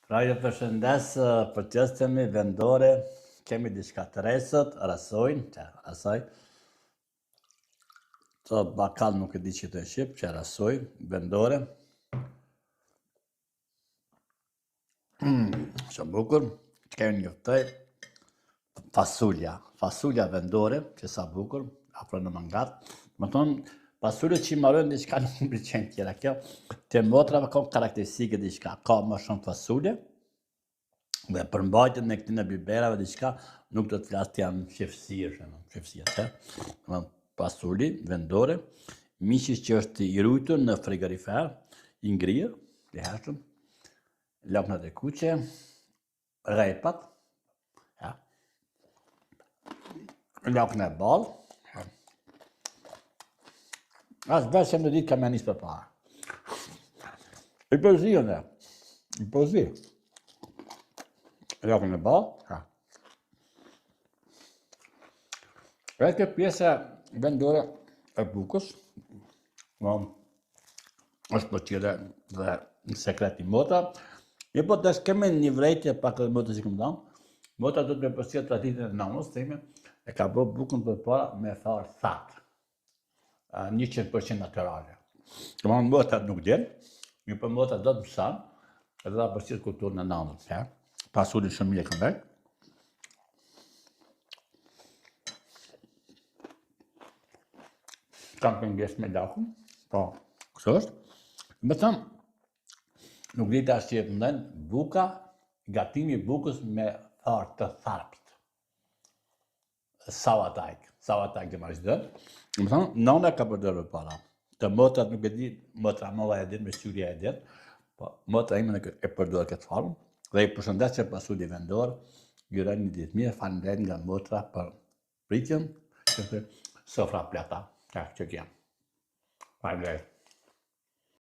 Pra ju përshëndes për qëstemi vendore, kemi diçka të re sot, rasojnë, që rasoj, të bakal nuk e di që të shqip, që rasoj, vendore. Mm, shumë bukur, që kemi një ftoj, fasulja, fasulja vendore, që sa bukur, afro në mangat, më thonë, fasuljet që i marrojnë diçka nuk më pëlqen tjera, kjo, të motrave ka karakteristike diçka, ka më shumë fasulje, dhe përmbajtjen e këtyre biberave diçka, nuk do të flas të janë shefsirë, shumë, shefsirë, që, më fasuli vendore, mishi që është i rujtur në frigorifer, i ngrirë, i hershëm, laknat e kuqe, repat, ja, lakna e bardhë, ja. As veç në ditë kam e nisë për para. I përzi unë, i përzi. Lakna e bardhë, ja. Dhe kjo pjesa vendore e bukës, no, është pëlqyer dhe një sekret i motra. Mirë po tash kemi një vrejtje pak edhe motra që këmë dhanë. Motra do të me përcjell traditën e nanës, themi, e ka bë bukën përpara me farë thatë. 100% natyrale. Domethënë motra nuk din, mirë po motra do të mëson, edhe ta përcjell kulturën e nanës, ja. Fasulin shumë mirë kam vetë. Kam pengesë me lakun, po, kështu është. Me thënë, nuk di tash që e më buka, gatimi i bukës me farë të tharpt. Sauerteig, sauerteig dhe marrë gjithë. Me thënë, nona ka përdorë para. Të motrat nuk e di, motra molla e din, me syrja e din, po motra ime nuk e përdor këtë farë. Dhe i përshëndes që pasuli vendor, ju uroj një ditë mirë, faleminderit nga motra për pritjen, që të sofra plata, ja, që kja. Faleminderit.